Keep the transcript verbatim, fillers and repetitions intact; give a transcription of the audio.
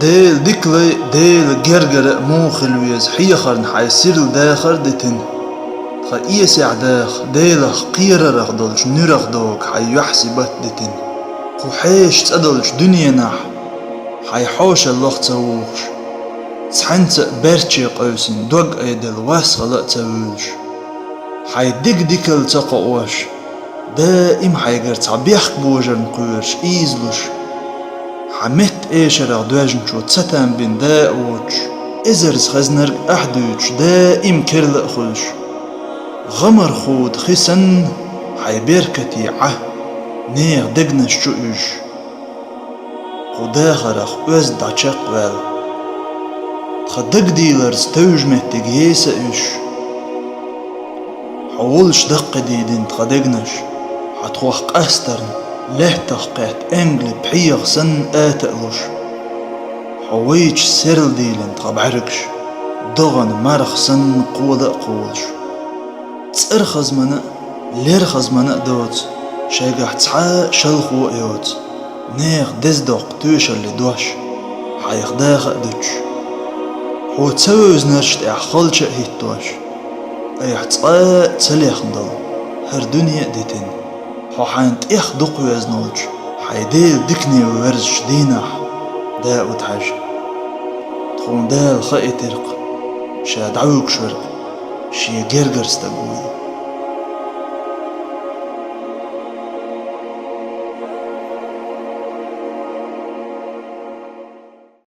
Дела дика лай, Дела гергара а муха хила веза хьехарна хьайн сирла дахар а дитина. Тхан эсехь даха, Делах кхерарах долчу нуьрах догу хьайн юьхь-сибат а дитина. Кху хьеша цӀа долчу дуьненахь хьайн хьошаллах а ца вухуш, цхьаьнца а баьрчче къевсина дог айделла васхала а ца вуьйлуш, хьайн диг дикалла ца кхоош, даим хьайгара цхьа бехк божарна кхоьруш ийзалуш, хьан метта эшарах доьжначо ца там бина да а воцуш, эзарза хезнарг ахь дуьйцуш, даим керла а хуьлуш, гӀамар худа хи санна, хьайн беркате Ӏа, нехан дегнаш чу уьжуш, кху дахарах оьзда дӀачекхваьлла. Тхан дагадийларца тевжа меттиг еса а уьш, хьо волуш даккхийдина тхан дегнаш, хьан тхох къастарна, лаьттах кхетта энгали пхьегӀа санна ата а луш, хьо вайчу серладийлина тхан бӀаьргаш, догӀан марха санна кхола а кхолуш. ЦӀархазмана а, лерхазмана а доцу, шайгахь цхьа а шалхо а йоцу, нехан деза доккха тоьшаллин дош, хьайх даха а дуьтуш. Хьо ца вевзинарш тӀехь халча а хӀиттош, айхьа цкъа а ца лехна долу хӀара дуьне а дитина, хьо хьайна тӀех дукхавезна волчу хьайн Делан дикане верзачу дийнахь, Дауд-Хьаьжа. Тхуна Дала хаийтира-кх, ша дӀавуьгуш верг шен гергара стаг вуй.